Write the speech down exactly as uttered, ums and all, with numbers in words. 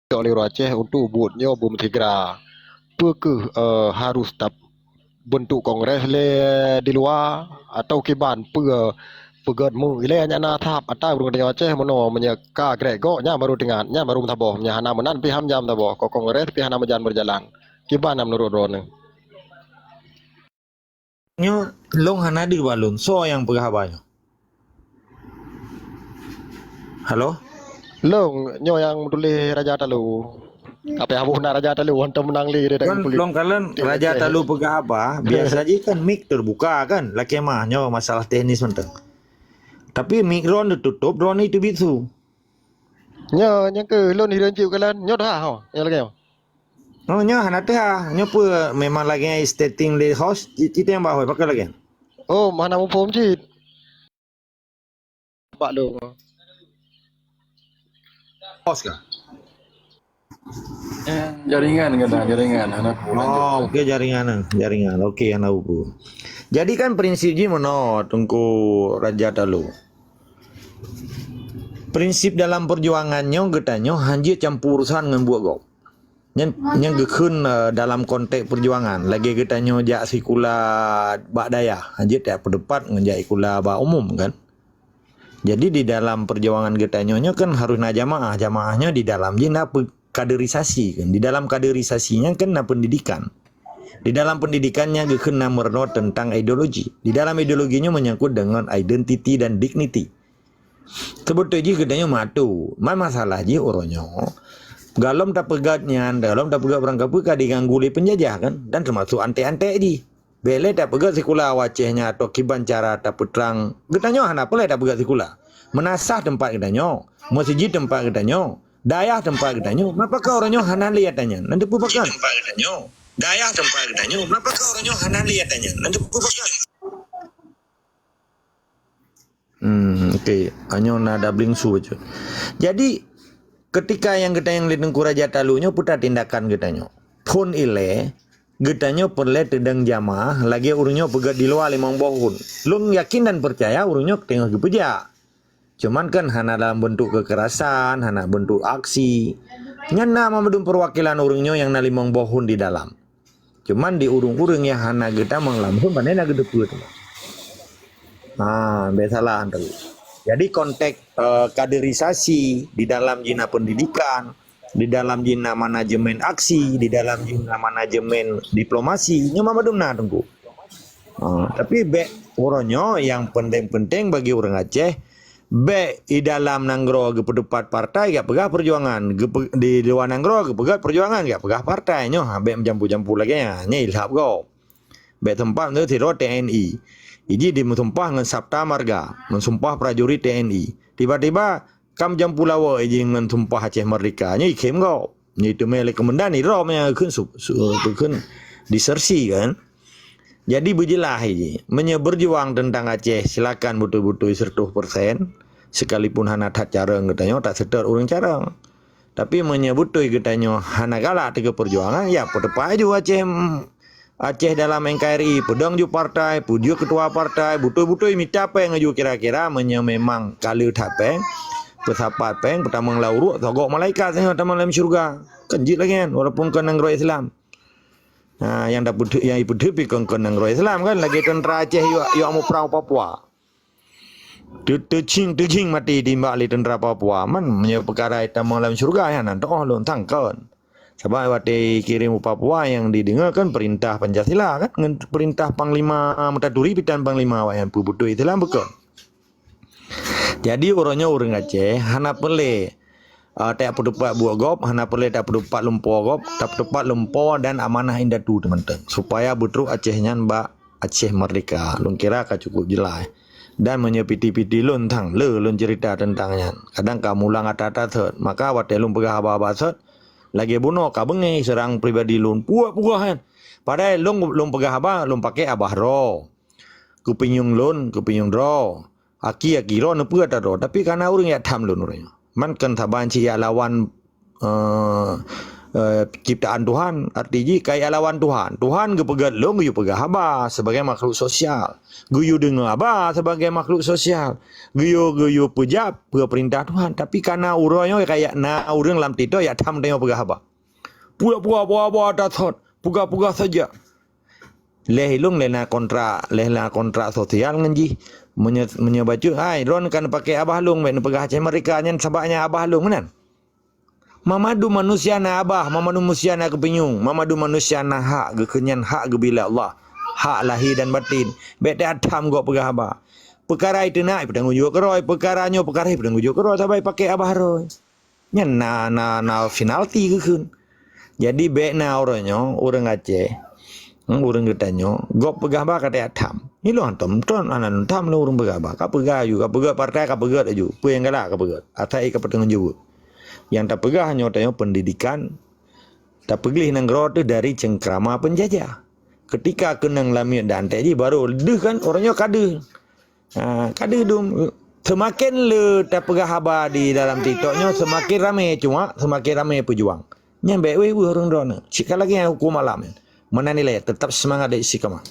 Cok lé ureuëng Aceh untuk buet nyoe beumeusigra. Peu kheueh, eh, harus tap bentuk kongres lé di luwa atau kiban peu peugét mu ilée nyang na thab ata ureuëng Aceh meunoe meunyoe ka grek gok nyan baru teuingat, nyan baru meusaboh, meunyoe hana meunan pih ham jam saboh, kok kongres pih hana meujan berjalan. Kiban na meunurot droeneuh? Nyoe long hana deuh bak lôn. Soe nyang peugah haba nyoe? Halo? Long, nyoe nyang meutuléh Raja Talu. Tapi haba na Raja Talu, hantom meunang lé dia tak Kan peugah. Long kalon Raja Talu peugah haba, biasa jih kan mik terbuka kan. Lakée mah nyoe masalah teknis mantong. Tapi mik droen ditutup, droen itu bisu. Nyoe nyang keu lôn hireuen cit kalon, nyoe dah ho, nyang lagée nyoe. Oh, nyoe hana teuha. Nyoe peue memang lagée stating lé host, ci-, cit nyang bah hoi, pakon lagée? Oh, hana muphom cit. Bak lôn. Host kah? Eh, jaringan kena, jaringan. Hana ku lanjut. Oh, okey, jaringan, jaringan. Okey, hana upu. Jadi kan prinsip jih meunoe, Teungku Raja Talu. Prinsip dalam perjuangan nyoe geutanyoe hanjeuet campur urusan ngon buet gob. Nyan, nyan geukheun, eh, dalam konteks perjuangan. Lagée geutanyoe jak sikula bak dayah, hanjeuet jak peudepat ngon jak sikula bak umum kan. Jadi di dalam perjuangan geutanyoe nyoe kan harus na jamaah. Jamaah nyoe di dalam jih na pe-, kaderisasi kan. Di dalam kaderisasi nyan kan na pendidikan. Di dalam pendidikan nyan geukheun na meurunoe tentang ideologi. Di dalam ideologi nyoe menyangkut dengan identiti dan dignity. Seubeutôi jih geutanyoe meuatu. Man masalah jih uroe nyoe, golom tapeugét nyan, golom tapeugét barangkapeue ka diganggu lé peunjajah kan, dan teumasuk anték-anték jih. Bék lé tapeugét sikula Aceh nyan atau kiban cara tapeutrang. Geutanyoe hana peureulée tapeugét sikula. Meunasah teumpat geutanyoe, meuseujid teumpat geutanyoe, dayah teumpat geutanyoe, meupakat uroe nyoe hana lé ata nyan. Nan teupeu pakon? Teumpat geutanyoe, dayah teumpat geutanyoe, meupakat uroe nyoe hana lé ata nyan. Nan teupeu pakon? Hmm, okey. Anyoe na doubling su bacut. Jadi, ketika nyang geutanyong lé Teungku Raja Talu nyoe, peue tindakan geutanyoe? Phon ilée, geutanyoe peureulée teudong jamaah, lagée ureuëng nyoe peugét di luwa limong boh phon. Lôn yakin dan peucaya ureuëng nyoe teungoh geupeujak. Cuman kan hana dalam bentuk kekerasan, hana bentuk aksi. Nyan na mandum perwakilan ureuëng nyoe nyang na limong boh phon di dalam. Cuman di ureuëng-ureuëng nyang hana geutamong lam phon, pane na geuteupeue teuma. Ha, bék salah tu. Jadi konteks, eh, kaderisasi di dalam jih na pendidikan, di dalam jih na manajemen aksi, di dalam jih na manajemen diplomasi, nyoe mandum na Teungku. Ha, tapi bék uroe nyoe nyang penting-penting bagi ureuëng Aceh, bék di dalam nanggroe geupeutupat partai gak peugah perjuangan, geupe-, di luwa nanggroe geupeugét perjuangan gak peugah partai nyoe, ha, bék meujampu-jampu lagée nyan, nyan ilhab gob. Bék teumpat nyoe sidroe T N I. Iji dimeusumpah ngon sabta marga, meusumpah prajurit T N I. Tiba-tiba kam jampu lawa iji ngon sumpah Aceh Merdeka. Nyoe ikhém gob. Nyoe teumé lé komandan idrob nyang kheun su-, su-, kheun disersi kan. Jadi beujeulaih iji, meunyoe berjuang tentang Aceh silakan beutôi-beutôi seratus persen, sekalipun hana that carông geutanyoe, tak seutôt ureuëng carông. Tapi meunyoe beutôi geutanyoe hana galak teuka perjuangan, ya peuteupat ju Aceh, Aceh dalam N K R I, peudong ju partai, peujeuet ketua partai, beutôi-beutôi mita péng ju kira-kira meunyoe memang ka le that péng, peusapat péng, peutamong lam uruek, sogok malaikat singoh tamong lam syeuruga. Kan jeuet lagée nyan, walaupun kon nanggroe Islam. Ha, nyang dapeutheut, nyang ipeutheut pi kon, kon nanggroe Islam kan, lagée tentara Aceh yuak, yuak muprang Papua. Teu-, teuching, teuching maté timbak lé tentara Papua. Man, meunyoe peukara itamong lam syeuruga, nyan nan teuoh lôn sangkon. Sabab watée kirém u Papua nyang dideungoe kan peurintah Pancasila kan, ngon peurintah Panglima Meutaturi, pitan Panglima awaknyan peubeutôi Islam bukon. Jadi, uroe nyoe ureuëng Aceh hana peureulée, ah, tapeuteupat buet gob, hana peureulée tapeuteupat lumpo gob, tapeuteupat lumpo dan amanah indatu teumantong, supaya beutrok Aceh nyan bak Aceh Merdeka. Lôn kira ka cukup jeulaih. Dan meunyoe piti-piti lôn thang le lôn ceurita teuntang nyan, kadang ka mulang ata-ata sot. Maka watée lôn peugah haba-haba sot, lagée bunoe ka beungéh seurang pribadi lôn, puak peugah nyan. Padahai lôn, lôn peugah haba, lôn pakai abah droe. Keupinyueng lôn, keupinyueng droe. Aki-aki droe, neupeue ata droe. Tapi kana ureuëng jak tham lôn uroe nyoe. Man kon saban cit jak lawan, eh, eh, ciptaan Tuhan, arti jih kaya lawan Tuhan. Tuhan geupeugét lôn geuyue peugah haba sebagai makhluk sosial. Geuyue deungoe haba sebagai makhluk sosial. Geuyue, geuyue peujak peue peurintah Tuhan. Tapi kana uroe nyoe kaya na ureuëng lam TikTok jak tham tanyoe peugah haba. Pura-pura haba-haba tasot, peugah-peugah saja. Leh ilong leh na kontrak, leh na kontrak sosial ngon jih. Meunyoe, meunyoe bacut, "Hai, droen kan pakai abah lôn, bèk neupeugah Aceh Merdeka nyan sabab nyan abah lôn," meunan. Mamadu manusia na abah, mamadu manusia na geupinyueng, mamadu manusia na hak, geukheun nyan hak geubri lé Allah. Hak lahé dan batin. Bèk that tham gob peugah haba. Peukara iteunak, ipeutanggong jaweueb keudroe. Peukara nyoe, peukara ipeutanggong jaweueb keudroe, sabab ipakai abah droe. Nyan na, na, na penalti geukheun. Jadi, bèk na uroe nyoe, ureuëng Aceh, hmm, ureuëng geutanyoe, gob peugah haba ka that tham. Ilong hantom tron, hana lôn tham lé ureuëng peugah haba. Ka peugah aju, ka peugah partai, ka peugah aju. Peue nyang galak ka peugah. Asai ka peutanggong jaweueb. Nyang tapeugah nyoe tanyoe pendidikan, tapeugleh nanggroe teuh dari cengkrama penjajah. Ketika keunong lamiet dan antek jih, baru deuh kan, uroe nyoe ka deuh. Ha, ka deuh dum. Seumaken le tapeugah haba di dalam TikTok nyoe, seumaken ramé cuak, seumaken ramé peujuang. Nyan bèk wéh weueh ureuëng droeneuh. Cit ka lagèe nyan huköm alam nyan. Meunan ilèe, teutap seumangat dan istiqamah.